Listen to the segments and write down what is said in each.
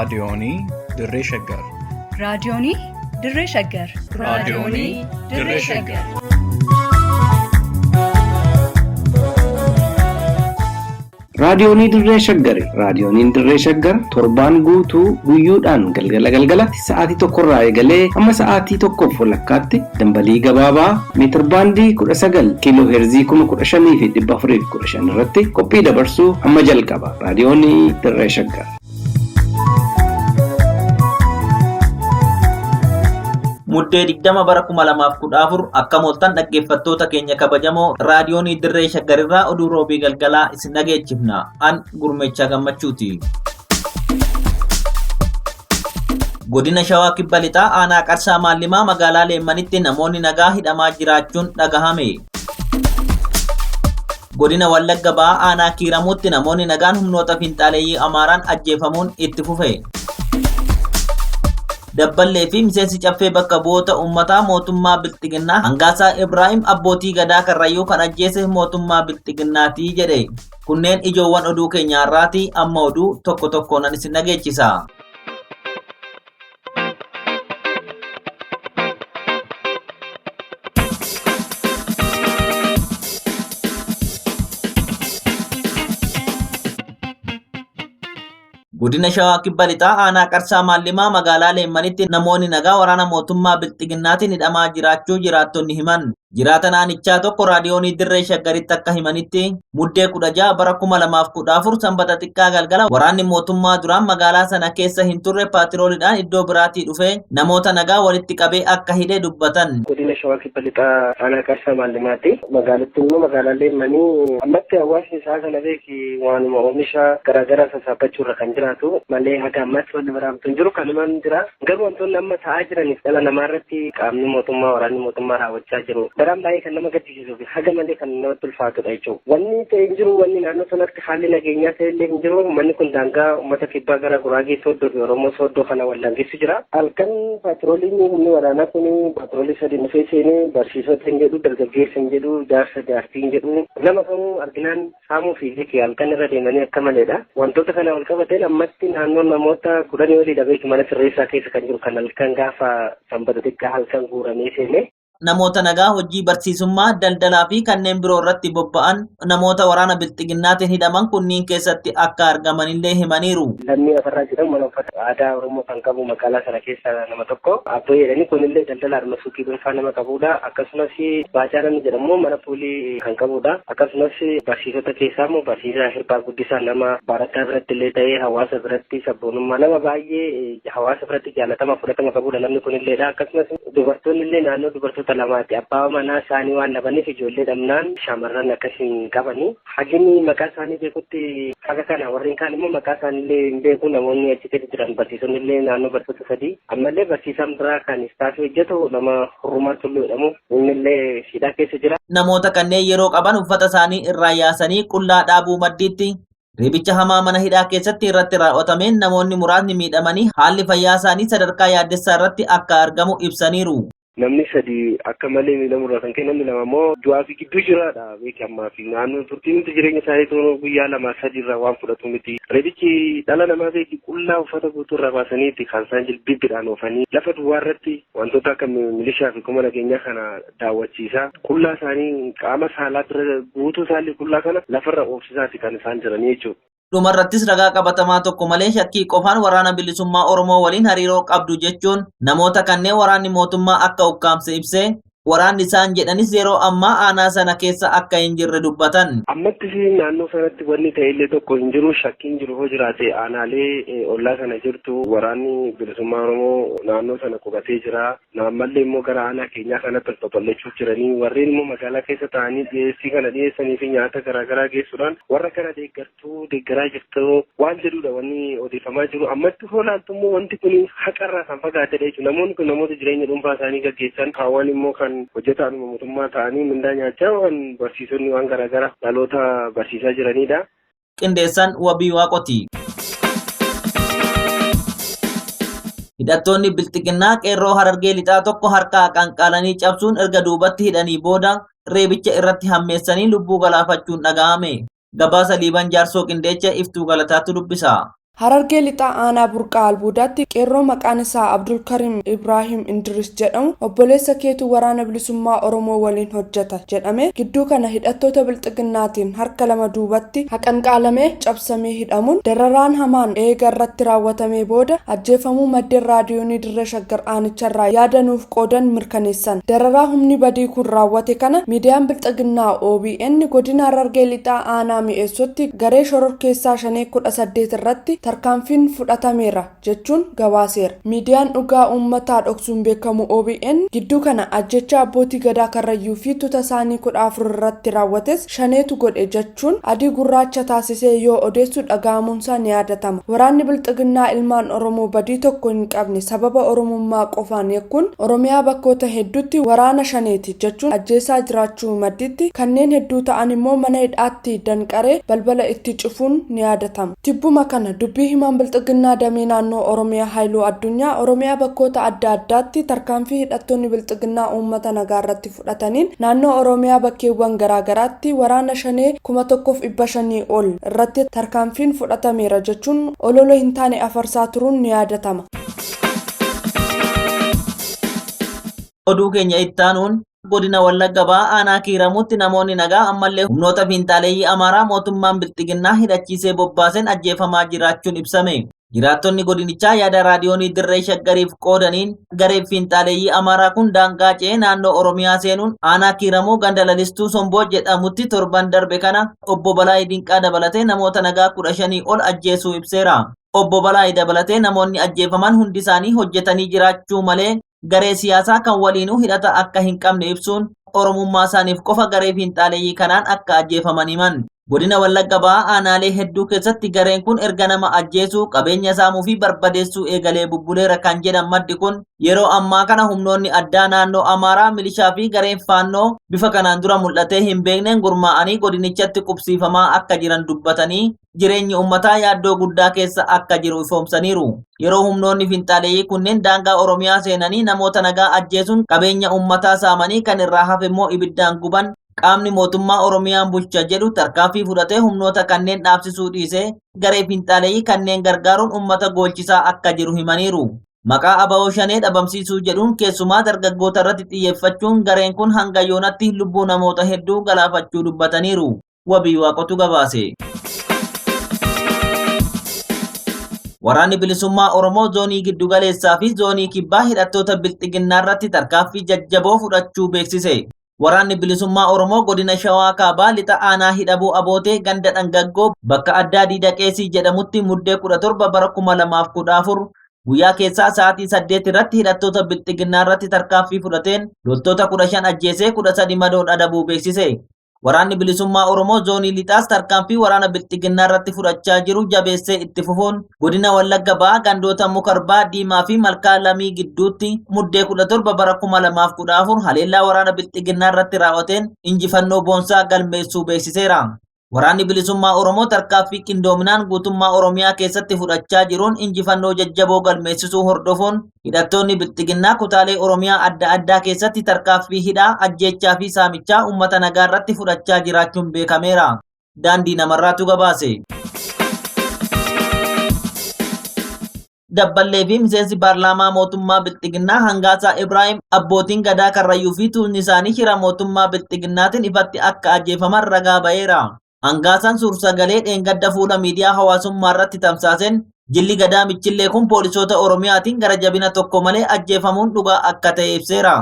Raadiyoonii Dirree Shaggar. Raadiyoonii Dirree Shaggar. Raadiyoonii Dirree Shaggar. Raadiyoonii Dirree Shaggari. Raadiyooniin Dirree Shaggar torbaan guutuu guyyoodhaan galgala galgalatti sa'aatii tokkorraa eegalee hamma sa'aatii tokkoof walakkaatti dambalii gabaabaa meetirbaandii 19 kiiloo heerzii 15,415 irratti qophii dabarsuu hamma jalqaba. Raadiyoonii Dirree Shaggar. Muddee 20 bara 2014 akkam ooltan dhaggeeffattoota keenya kabajamoo raadiyoonii Dirree Shaggarirraa oduu roobii galgalaa isin dhageechifna. An Gurmeechaa Gammachuuti. Godina Shawaa Kibba Lixaa aanaa Qarsaa Maallimaa magaalaa Leemmanitti namoonni nagaa hidhamaa jiraachuun dhagahame. Godina Wallagga Ba'aa aanaa Kiiramuutti namoonni nagaan humnoota finxaaleeyyii Amaaraan ajjeefamuun itti fufe. Dabballee fi miseensi caffee bakka bu'oota uummataa mootummaa Bilxiginnaa Hangaasaa Ibraahim abbootii gadaa Karrayyuu kan ajjeese mootummaa Bilxiginnaatii jedhe. Kunneen ijoowwan oduu keenya har'aati amma oduu tokko tokkoonan isin dhageechisa. Godina Shawaa Kibba Lixaa aanaa Qarsaa Maallimaa magaalaa Leemmanitti namoonni nagaa waraana mootummaa Bilxiginnaatiin hidhamaa jiraachuu jiraattonni himan. Jiraatan aanichaa tokko raadiyoonii Dirree Shaggaritti akka himanitti Muddee 16 bara 2014 Sanbata xiqqaa galgala waraanni mootummaa duraan magaalaa sana keessa hin turre paatirooliidhaan iddoo biraatii dhufee namoota nagaa walitti qabee akka hidhe dubbatan. Godina Shawaa Kibba Lixaa aanaa Qarsaa Maallimaatti. Magaalattiin immoo magaalaa Leemmanii. Ammatti hawaasni isaa kana beeki waanuma oomisha garaagaraa sassaabbachuu irra kan jiraatu malee haga ammaatti wanni biraamtu hin jiru kanumaan jira. Garuu wantoonni amma ta'aa jiraniif dhala namaa irratti qaamni mootummaa waraanni mootummaa raawwachaa jiru daraan baay'ee kan nama gaddisiisuu fi haga malee kan namatti ulfaatudha jechuudha. Wanni ta'e hin jiru wanni naannoo sanatti haalli nageenyaa ta'e illee hin jiru. Manni kun daangaa uummata kibbaa gara Guraagee Sooddoo fi Oromoo Sooddoo kana wal daangessu jira. Halkan paatrooliin humni waraanaa kun paatroolii sadi dhufee seenee barsiisota hin jedhu dargaggeessa hin jedhu jaarsa jaartii hin jedhu nama kamuu arginaan saamuu fi beeki halkan irra deemanii akka maleedha. Wantoota kana wal qabateen ammatti naannoon namoota kudhanii oliidha beeki mana sirreessaa keessa kan jiru kan halkan gaafa sanbata xiqqaa halkan guuramee seene. Namoota nagaa hojii barsiisummaa, daldalaa fi kanneen biroo irratti bobba'an namoota waraana bilxiginnaatiin hidhaman kunniin keessatti akka argamanillee himaniiru. Lammii Abarraa jedhamu mana uffata aadaa Oromoo kan qabu magaalaa sana keessa nama tokko. Abboyee jedhanii kunillee daldala harma suuqii dhuunfaa nama qabudha. Akkasumas Baacaa namni jedhamu mana puulii kan qabudha. Akkasumas barsiisota keessaa immoo barsiisaa Hirphaa Guddisaa nama barataa biratti illee ta'ee hawaasa biratti sabboonummaa nama baay'ee hawaasa biratti jaalatama fudhatama qabudha namni kunilleedha. Akkasumas dubartoonni illee naannoo dubartoota lamaati. Abbaa manaa isaanii waan dhabaniif ijoollee dhabnaan shamarran akkas hin qabani. Hagini maqaa isaanii beekutti haga kana warreen kaan immoo maqaa isaanii illee hin beeku namoonni achi keessa jiran barsiisonni illee naannoo barsiisota sadii. Ammallee barsiisaan biraa kan istaafii hojjetu nama Hurrumaa Tulluu jedhamu innillee hidhaa keessa jira. Namoota kanneen yeroo qaban uffata isaanii irraa yaasanii qullaa dhaabuu maddiitti reebicha hamaa mana hidhaa keessatti irratti raawwatameen namoonni muraasni miidhamanii haalli fayyaa isaanii sadarkaa yaaddessaa irratti akka argamu ibsaniiru. Namni sadi akka malee miidhamuu irraa kan ka'e namni lama immoo du'aa fi gidduu jiraadha beeki ammaa fi naannoo turtiin nuti jireenya isaanii toonuu guyyaa lama sadi irraa waan fudhatu miti. Reebichi dhala namaa beeki qullaa uffata guutuu irraa baasaniiti kan isaan jilbiibbiidhaan oofanii lafa duwwaa irratti wantoota akka milishaa fi kuma nageenyaa kana daawwachiisaa qullaa isaanii qaama saalaa bira guutuu isaallee qullaa kana lafarra oofsisaati kan isaan jiranii jechuudha. Dhumarrattis ragaa qabatamaa tokko malee shakkii qofaan waraana bilisummaa Oromoo waliin hariiroo qabdu jechuun namoota kanneen waraanni mootummaa akka ukkaamse ibsee waraanni isaan jedhanis yeroo ammaa aanaa sana keessa akka hin jirre dubbatan. Ammattis naannoo sanatti wanni ta'e illee tokko hin jiru shakkiin jiru hoo jiraate aanaalee ollaa sana jirtu waraanni bilisummaa Oromoo naannoo sana qubatee jira. Ammallee immoo gara aanaa keenyaa kanatti ol babal'achuuf jiranii warreen immoo magaalaa keessa taa'anii dhiyeessii kana dhiyeessanii fi nyaata garaagaraa geessuudhaan warra kana deeggartuu deeggaraa jirtu waan jedhudha wanni odeeffamaa jiru. Ammatti hoo laaltu immoo wanti kun haqarraa kan fagaatedha jechuudha. Namoonni kun namoota jireenya dhuunfaa isaanii gaggeessan kaawwan immoo kan hojjetaanuma mootummaa ta'anii mindaa nyaachaa waan barsiisonni waan garaagaraa dhaloota barsiisaa jiranidha. Qindeessan Wabii Waaqoti. Hidhattoonni Bilxiginnaa qeerroo Harargee Lixaa tokko harkaa qanqaalanii cabsuun erga duubatti hidhanii booda reebicha irratti hammeessanii lubbuu galaafachuun dhaga'ame. Gabaasa Liiban Jaarsoo Qindeecha Iftuu Galataatu dubbisa. Harargee Lixaa Aanaa Burqaa Albuudaatti qeerroo maqaan isaa Abdulkarim Ibrahim Indiris jedhamu obboleessa keetu waraana bilisummaa Oromoo waliin hojjeta jedhame gidduu kana hidhattoota bilxiginnaatiin harka lama duubatti haqanqaalamee cabsamee hidhamuun dararaan hamaan eega irratti raawwatamee booda ajjeefamuu maddeen raadiyoonii Dirree Shaggar aanicharraa yaadanuuf qoodan mirkaneessan. Dararaa humni badii kun raawwate kana miidiyaan bilxiginnaa OBN godina Harargee Lixaa Aanaa Mi'eessotti garee shororkeessaa shanee 18 irratti tarkaanfiin fudhatameera jechuun gabaaseera. Miidiyaan dhugaa uummataa dhoksuun beekamu OBN gidduu kana ajjecha abbootii gadaa Karrayyuu fi tuta isaanii 14 irratti raawwates shaneetu godhe jechuun adii gurraacha taasisee yoo odeessu dhaga'amuunsaa ni yaadatama. Waraanni bilxiginnaa ilmaan Oromoo badii tokko hin qabne sababa Oromummaa qofaan yakkuun Oromiyaa bakkoota hedduutti waraana shaneeti jechuun ajjeesaa jiraachuu madditti kanneen hedduu ta'an immoo mana hidhaatti danqaree balbala itti cufuun ni yaadatama. Tibbuma kana dubbii himaan bilxiginnaa damee naannoo Oromiyaa Haayiluu Addunyaa Oromiyaa bakkoota adda addaatti tarkaanfii hidhattoonni bilxiginnaa uummata nagaa irratti fudhataniin naannoo Oromiyaa bakkeewwan garaagaraatti waraana shanee 1500 ol irratti tarkaanfiin fudhatameera jechuun olola hin taane afarsaa turuun ni yaadatama. Oduu keenya ittaanuun godina Wallagga Bahaa aanaa Kiiramuutti namoonni nagaa ammallee humnoota fiinxaaleeyyii Amaaraa mootummaan bilxiginnaa hidhachiisee bobbaaseen ajjeefamaa jiraachuun ibsame. Jiraattonni godinichaa yaada raadiyoonii Dirree Shaggariif qoodaniin garee fiinxaaleeyyii Amaaraa kun daangaa ce'ee naannoo Oromiyaa seenuun aanaa Kiiramuu ganda lalistuu Somboo jedhamutti torban darbe kana obbo Balaayii Dinqaa dabalatee namoota nagaa 15 ol ajjeesuu ibseera. Obbo Balaayii dabalatee namoonni ajjeefaman hundi isaanii hojjetanii jiraachuu malee garee siyaasaa kan waliinuu hidhata akka hin qabne ibsuun Oromummaa isaaniif qofa garee fiinxaaleeyyii kanaan akka ajjeefaman himan. Godina Wallagga Bahaa aanaalee hedduu keessatti gareen kun erga nama ajjeesuu, qabeenya saamuu fi barbadeessuu eegalee bubbuleera kan jedhan maddi kun yeroo ammaa kana humnoonni addaa naannoo Amaaraa, milishaa fi gareen faannoo bifa kanaan dura mul'atee hin beekneen gurmaa'anii godinichatti qubsiifamaa akka jiran dubbatanii jireenyi uummataa yaaddoo guddaa keessa akka jiru ifoomsaniiru. Yeroo humnoonni fiinxaaleeyyii kunneen daangaa Oromiyaa seenanii namoota nagaa ajjeesuun qabeenya uummataa saamanii kan irraa hafe immoo ibiddaan guban qaamni mootummaa Oromiyaan bulcha jedhu tarkaanfii fudhatee humnoota kanneen dhaabsisuu dhiisee garee fiinxaaleeyyii kanneen gargaaruun uummata goolchisaa akka jiru himaniiru. Maqaa ABO shanee dhabamsiisuu jedhuun keessumaa dargaggoota irratti xiyyeeffachuun gareen kun hanga yoonatti lubbuu namoota hedduu galaafachuu dubbataniiru. Wabii Waaqotu gabaase. Waraanni bilisummaa Oromoo zoonii giddugaleessaa fi zoonii kibbaa hidhattoota bilxiginnaa irratti tarkaanfii jajjaboo fudhachuu beeksise. Waraanni bilisummaa Oromoo godina Shawaa Kaabaa lixa aanaa hidhabuu abootee ganda dhangaggoo bakka addaa Diida Qeesii jedhamutti muddee 17 bara 2014 guyyaa keessaa sa'aatii 8 irratti hidhattoota bilxiginnaa irratti tarkaanfii fudhateen loltoota 15 ajjeesee 13 madoon adabuu beeksise. Waraanni bilisummaa Oromoo zoonii lixaas tarkaanfii waraana bilxiginnaa irratti fudhachaa jiru jabeessee itti fufuun godina Wallagga Bahaa gandoota Mukarbaa Diimaa fi Malkaa Lamii gidduutti muddee 17 bara 2014 haleellaa waraana bilxiginnaa irratti raawwateen injifannoo boonsaa galmeessuu beeksiseera. Waraanni bilisummaa Oromoo tarkaanfii qindoominaan guutummaa Oromiyaa keessatti fudhachaa jiruun injifannoo jajjaboo galmeessisuu hordofuun hidhattoonni bilxiginnaa kutaalee Oromiyaa adda addaa keessatti tarkaanfii hidhaa, ajjeechaa fi saamichaa uummata nagaa irratti fudhachaa jiraachuun beekameera. Daandii namarraatu gabaase. Dabballee fi miseensi paarlaamaa mootummaa Bilxiginnaa Hangaasaa Ibraahim abbootiin gadaa Karrayyuu fi tuunni isaanii shira mootummaa Bilxiginnaatiin ifatti akka ajjeefaman ragaa ba'eera. Hangaasaan suursagalee dheengadda fuula miidiyaa hawaasummaa irratti tamsaaseen jilli gadaa Michillee kun poolisoota Oromiyaatiin gara jabina tokko malee ajjeefamuun dhugaa akka ta'e ibseera.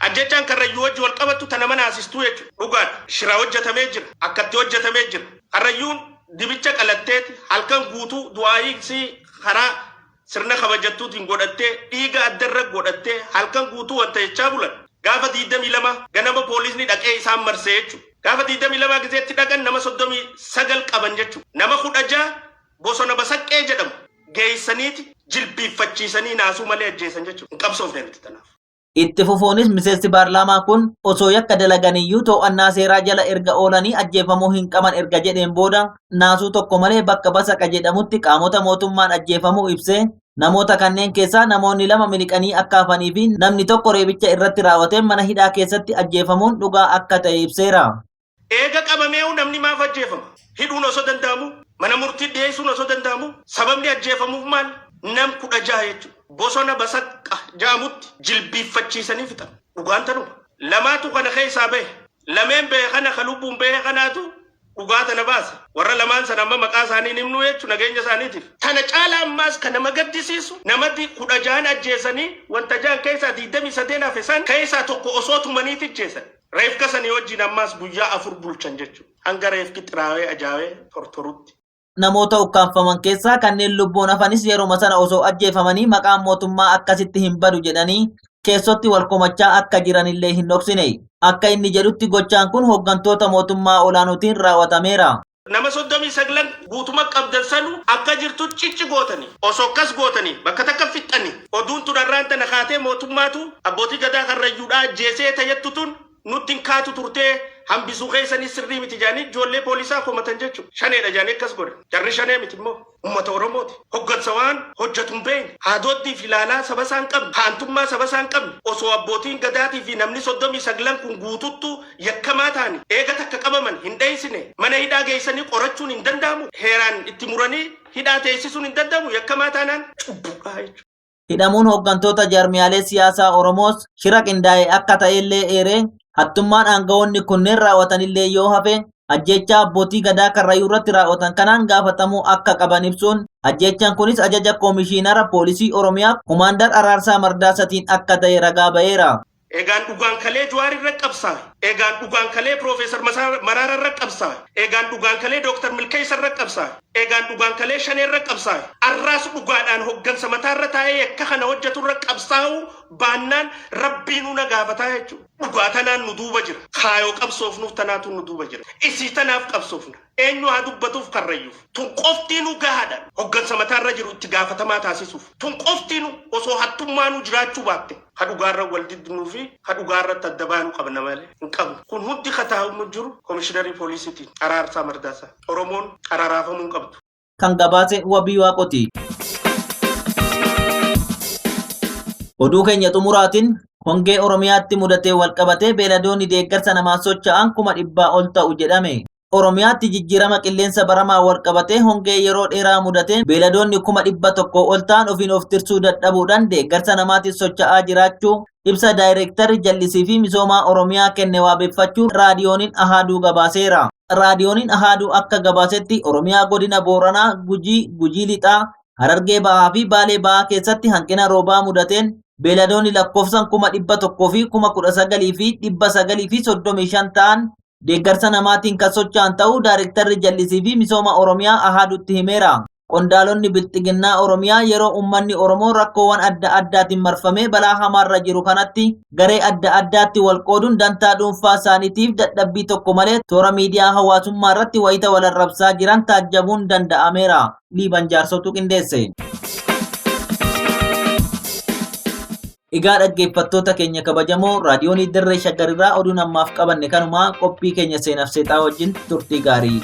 Ajjechaan Karrayyuu wajji wal qabattu tana mana asistuu jechuudha. Dhugaadha. Shira hojjetamee jira. Akkatti hojjetamee jira. Karrayyuun dibicha qalatteeti halkan guutuu du'aayii karaa sirna kabajattuutiin godhattee dhiiga addarra godhattee halkan guutuu wanta jechaa bulan. Gaafa 22 ganama poolisni dhaqee isaan marsee jechuudha. Gaafa 22 gizeetti dhaqan nama 39 qaban jechuudha. Nama 16 bosona basaqqee jedhamu geessaniiti jilbiiffachiisanii naasuu malee ajjeesan jechuudha. Hin qabsoofne nuti tanaaf. Itti fufuunis miseensi paarlaamaa kun osoo yakka dalaganiyyuu to'annaa seeraa jala erga oolanii ajjeefamuu hin qaban erga jedheen booda naasuu tokko malee bakka basaqa jedhamutti qaamota mootummaan ajjeefamuu ibsee namoota kanneen keessaa namoonni 2 miliqanii akka hafanii fi namni tokko reebicha irratti raawwateen mana hidhaa keessatti ajjeefamuun dhugaa akka ta'e ibseera. Eega qabameewu namni maaf ajjeefama? Hidhuun osoo danda'amu Mana murtii dhiyeessuun osoo danda'amu sababni ajjeefamuuf maal? Nam 16 jechuudha. Bosona basaqqa ja'amutti jilbiiffachiisanii fixan. Dhugaan tanuma. Lamaatu kana keessaa bahe. Lameen bahe kana ka lubbuun bahe kanaatu dhugaa tana baasa. Warra lamaan sana amma maqaa isaanii hin himnu jechuudha nageenya isaaniitiif. Tana caala ammaas kan nama gaddisiisu namatti 16 ajjeesanii wanta ja'an keessaa 23 hafe san keessaa tokko osoo tumaniiti ajjeesan. Reefka sanii wajjin ammaas guyyaa 4 bulchan jechuudha. Hanga reefki xiraawee ajaa'ee tortorutti. Namoota ukkaamfaman keessaa kanneen lubbuun hafanis yeruma sana osoo ajjeefamanii maqaan mootummaa akkasitti hin badu jedhanii keessotti wal komachaa akka jiranillee hin dhoksine. Akka inni jedhutti gochaan kun hooggantoota mootummaa olaanootiin raawwatameera. Nama 39 guutuma qabdan sanu akka jirtu cicci gootanii osoo akkas gootanii bakka takka fixxanii oduun tun har'aan tana kaatee mootummaatu abbootii gadaa karrayyuudhaa ajjeesee tayyattu tun nutti hin kaatu turtee hambisuu keessanii sirrii miti jaanii ijoollee poolisaa komatan jechuudha. Shaneedha jaanii akkas godhe. Jarri shanee miti immoo uummata Oromooti. Hoggansa waan hojjetu hin beekne. Haadooddii fi ilaalaa saba isaa hin qabne. Haantummaa saba isaa hin qabne. Osoo abbootiin gadaatii fi namni 39 kun guututtu yakkamaa ta'ani eega takka qabaman hin dheessine mana hidhaa geessanii qorachuun hin danda'amu. Heeraan itti muranii hidhaa teessisuun hin danda'amu yakkamaa taanaan cubbuudhaa jechuudha. Hidhamuun hooggantoota jaarmiyaalee siyaasaa Oromoos shira qindaa'e akka ta'ellee eeree hattummaan aangawoonni kunneen raawwatanillee yoo hafe ajjeechaa abbootii gadaa karrayyuu irratti raawwatan kanaan gaafatamuu akka qaban ibsuun ajjeechaan kunis ajaja koomishiinara poolisii Oromiyaa Kumaandar Araarsaa Mardaasatiin akka ta'e ragaa ba'eera. Egaan dhugaan kalee Jawaar irra qabsaa'e. Egaan dhugaan kalee Piroofeesar Maraara irra qabsaa'e. Egaan dhugaan kalee Dooktar Milkeessa irra qabsaa'e. Egaan dhugaan kalee Shanee irra qabsaa'e. Arraas dhugaadhaan hoggansa mataarra taa'ee yakka kana hojjetu irra qabsaa'uu baannaan rabbiinuu na gaafataa jechuudha. Dhugaa tanaan nu duuba jira. Kaayoo qabsoofnuuf tanaatu nu duuba jira. Isii tanaaf qabsoofna. Eenyu haa dubbatuuf karrayyuuf. Tun qoftiinuu gahaadha. Hoggansa mataarra jiru itti gaafatamaa taasisuuf. Tun qoftiinuu osoo hattummaanuu jiraachuu baatte. Ha dhugaarra wal diddinuu fi ha dhugaarratti adda baanuu qabna malee hin qabnu. Kun hundi ka taa'umu jiru komishiinarii poolisiitiin Araarsaa Mardaasaa. Oromoon araraafamuu hin qabdu. Kan gabaase Wabii Waaqoti. Oduu keenya xumuraatiin hongee Oromiyaatti mudatee walqabatee beeladoonni deeggarsa namaa socho'an 100,000 ol ta'u jedhame. Oromiyaatti jijjiirama qilleensa baramaa walqabatee hongee yeroo dheeraa mudateen beeladoonni 100,000 ol ta'an ofiin of tirsuu dadhabuudhaan deeggarsa namaatiin socho'aa jiraachuu ibsa daayireektarri jallisii fi misoomaa Oromiyaa kenne waabeffachuun raadiyooniin Ahaaduu gabaaseera. Raadiyooniin Ahaaduu akka gabaasetti Oromiyaa godina Booranaa, Gujii, Gujii Lixaa, Harargee Bahaa fi Baalee Bahaa keessatti hanqina roobaa mudateen beeladoonni lakkoofsan 119,935 ta'an deeggarsa namaatiin kan socho'an ta'uu daayireektarri jallisii fi misooma Oromiyaa Ahaadutti himeera. Qondaalonni bilxiginnaa Oromiyaa yeroo uummanni Oromoo rakkoowwan adda addaatiin marfamee balaa hamaarra jiru kanatti garee adda addaatti wal qooduun dantaa dhuunfaa isaaniitiif dadhabbii tokko malee toora miidiyaa hawaasummaa irratti wayita wal arrabsaa jiran taajjabuun danda'ameera. Liiban jaarsotu qindeesse. Egaa dhaggeeffattoota keenya kabajamoo raadiyoonii Dirree Shaggarirraa oduun ammaaf qabanne kanumaa qophii keenya seenaaf seexaa wajjin turtii gaarii.